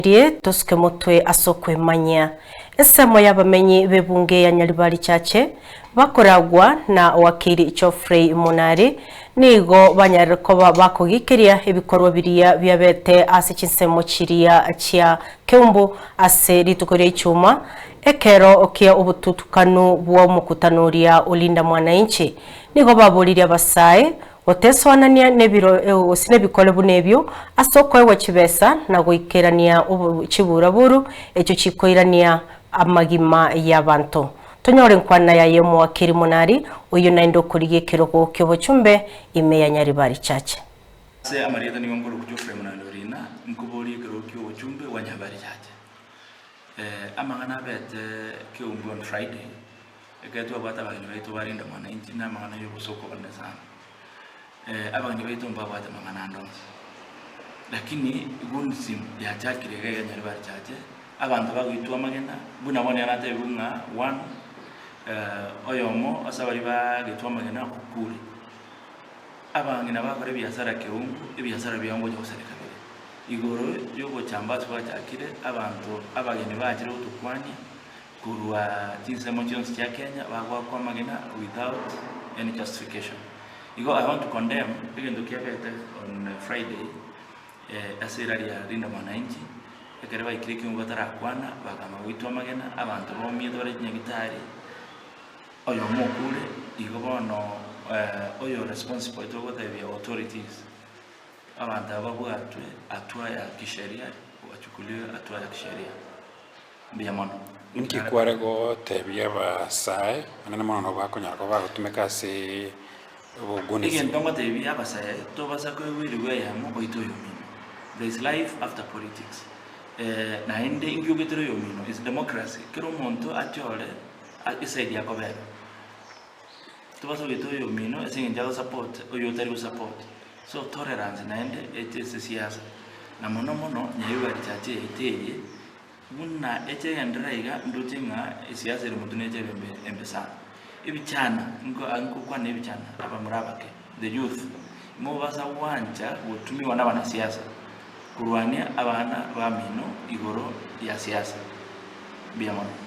Rie tosuke motwe ase okwemanyia. Ensemo y'abamenyi b'ebunge ya Nyaribari Chache bakoragwa na Wakili Geoffrey Munari nigo banyarire koba bakogikeria ebikorwa biria biabete ase chinsemo chiria chia Keumbu ase rituko ria Ichuma ekero kia obotutukanu bw'omokutano oria o Linda Mwananchi. Nigo baboririe abasae Gotesoanania nebiro gose nebikore buna ebio ase okoegwa chibesa na goikerania chiburaburu echio chikoirania amagima y'abanto. Tonyore enkwana yaye omowakiri Monari, oyio naende okorigia ekerogo ki'obochumbe ime ya Nyaribari Chache. Ase amarieta nigo nkorokwa Geoffrey Monari Orina, nkoboria ekerogo ki'obochumbe bwa Nyaribari Chache. Amang'ana abete Keumbu on Friday, Ekero twabwate abageni baito barinde mwananchi na amang'ana y'obosooku obonene sana. Abageni baito mbabwate amang'ana ande onsi. Lakini gundsim yachakire iga iga Nyaribari Chache, abanto bagoitwa amagena, buna bono nigo natebiwe ng'a one, oyomo ase abaria bagetwa amagena okure. Abang'ina bakora ebiasara keumbu, ebiasara biabo ngocha gosareka bire. Igoro y'ogochamba ase gwachakire, abanto abageni bachire gotokwania. Korwa chinsemo chionsi chia Kenya bagoakwa amagena without any justification. Igo I want to condemn egento kiabete on Friday ase erari ya Linda Mwananchi, ekero baikire ekiungo batarakwana bakama goitwa amagena, abanto baumiete bare chinyagitari, oyomo okure, igo bono oyo responsible togotebia authorities, abanto aba babwatwe hatua ya kisheria, bachukuliwe hatua ya kisheria. Mbuya mono. Inki kware gotebia abasae, anene mono nabo bakonyara koba bagotumeka ase obogunisi? Egento ngotebia abasae, tobasa koegwa eribu eyemo oite oyomino. There is life after politics. Naende inki ogetera oyomino is democracy. Kera omonto achore eside akobera. Tobasa goita oyomino ase eng'encho agosupport oyo otari gosupport. So tolerance naende eche ase siasa. Na mono mono Nyaribari Church yaito eye. Buna echegenderera iga, ndoche ng'a esiasa ere motwe neche ebe embe embe sana. Ebichana, nko nkokwana ebichana, abamura abake, the youth, mobasa gwancha gotumiwa na abanasiasa korwania abana bamino igoro ya siasa. Mbuya mono.